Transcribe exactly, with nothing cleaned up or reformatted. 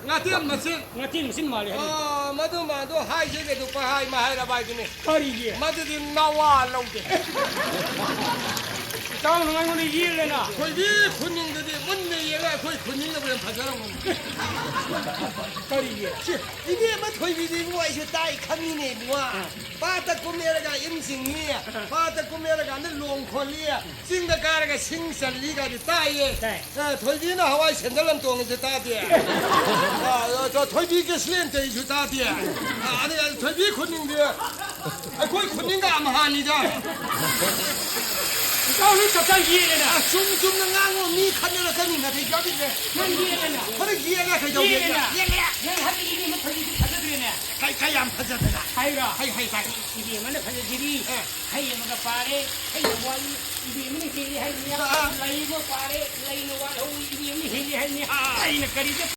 ꯉꯥꯇꯦꯝ ꯃꯆꯤꯟ꯫ ꯉꯥꯇꯦꯝ ꯃꯆꯤꯟ ꯃꯥꯜꯂꯦ ꯍꯥꯏꯅꯦ꯫ ꯑꯥ, ꯃꯗꯨ ꯃꯥꯗꯣ ꯍꯥꯏꯖꯒꯦꯗꯨ ꯄꯪꯍꯥꯏ ꯑꯃ ꯍꯥꯏꯔꯕ ꯍꯥꯏꯗꯨꯅꯤ꯫ ꯀꯔꯤꯒꯤ? ꯃꯗꯨꯗꯤ ꯅꯋꯥ ꯂꯧꯗꯦ꯫ ꯏꯇꯥꯎꯅ ꯑꯩꯉꯣꯟꯗ ꯌꯦꯠꯂꯦꯅ꯫ ꯊꯣꯏꯕꯤ ꯈꯨꯅꯤꯡꯗꯨꯗꯤ ꯃꯨꯟꯅ ꯌꯦꯡꯉ ꯑꯩꯈꯣꯏ ꯈꯨꯅꯤꯡꯅꯕꯨ ꯌꯥꯝ ꯐꯖꯔꯝꯒꯅꯤ꯫ ꯀꯔꯤꯒꯤ? ꯁꯤ, ꯏꯕꯦꯝꯃ ꯊꯣꯏꯕꯤꯗꯤ ꯏꯕꯨꯡꯉꯣ ꯑꯩꯁꯨ ꯇꯥꯏ ꯈꯪꯉꯤꯅꯦ ꯏꯕꯨꯡꯉꯣ꯫ ꯑꯥ꯫ ꯄꯥꯠꯇ ꯀꯨꯝꯃꯦꯔꯒ ꯏꯟ ꯆꯤꯡꯉꯤ, ꯄꯥꯠꯇ ꯀꯨꯝꯃꯦꯔꯒ ꯂꯣꯡ ꯈꯣꯜꯂꯤ, ꯆꯤꯡꯗ ꯀꯥꯔꯒ ꯁꯤꯡ ꯆꯜꯂꯤ ꯀꯥꯏꯗꯤ ꯇꯥꯏꯌꯦ꯫ ꯇꯥꯏ꯫ ꯑ, ꯊꯣꯏꯕꯤꯅ ꯍꯋꯥꯏ ꯁꯦꯟꯗꯜ ꯑꯃ ꯇꯣꯡꯉꯤꯁꯦ ꯇꯥꯗꯦ꯫ ꯑ, ꯑ, ꯊꯣꯏꯕꯤ ꯀꯦꯁꯂꯦꯟ ꯇꯩꯁꯨ ꯇꯥꯗꯦ꯫ ꯑ, ꯑꯗꯨꯒ ꯊꯣꯏꯕꯤ ꯈꯨꯅꯤꯡꯗꯤ ꯑꯩꯈꯣꯏ ꯈꯨꯅꯤꯡꯒ ꯑꯃꯍꯥꯅꯤꯗ꯫ ꯏꯇꯥꯎ, ꯅꯪ ꯆꯞ ꯆꯥ ꯌꯦꯠꯂꯦꯅ꯫ ꯑ, ꯆꯨꯝ ꯆꯨꯝꯅ ꯉꯥꯡꯉꯣ, ꯃꯤ ꯈꯠꯅꯔꯛꯀꯅꯤ ꯅꯥꯇꯩ ꯆꯥꯕꯤꯗ꯭ꯔꯦ꯫ ꯅꯪ ꯌꯦꯠꯂꯦꯅ꯫ ꯈꯔ ꯌꯦꯠꯂꯦ ꯀꯩꯗꯧꯒꯦ? ꯌꯦꯠꯂꯦꯅ꯫ ꯌꯦꯠꯂꯦ꯫ ꯅꯪ ꯍꯥꯏꯔꯛꯏꯅꯦ, ꯃꯊꯪꯒꯤꯗꯤ ꯐꯖꯗ꯭ꯔꯦꯅꯦ꯫ ꯀꯩ, ꯀꯩ ꯌꯥꯝ ꯐꯖꯗꯅ? ꯍꯥꯏꯔꯣ? ꯍꯩ, ꯍꯩ, ꯍꯩ꯫ ꯏꯕꯦꯝꯃꯅ ꯐꯖꯁꯤꯗꯤ꯫ ꯑ꯫ ꯍꯩ ꯑꯃꯒ ꯄꯥꯔꯦ, ꯍꯩꯅ ꯋꯥꯠꯂꯤ, ꯏꯕꯦꯝꯃꯅ ꯍꯦꯜꯂꯤ ꯍꯥꯏꯅꯤ꯫ ꯑ, ꯑ꯫ ꯂꯩ ꯑꯃ ꯄꯥꯔꯦ, ꯂꯩꯅ ꯋꯥꯠꯍꯧꯏ, ꯏꯕꯦꯝꯃꯅ ꯍꯦꯜꯂꯤ ꯍꯥꯏꯅꯤ꯫ ꯑ, ꯑ꯫ ꯑꯩꯅ ꯀꯔꯤꯗ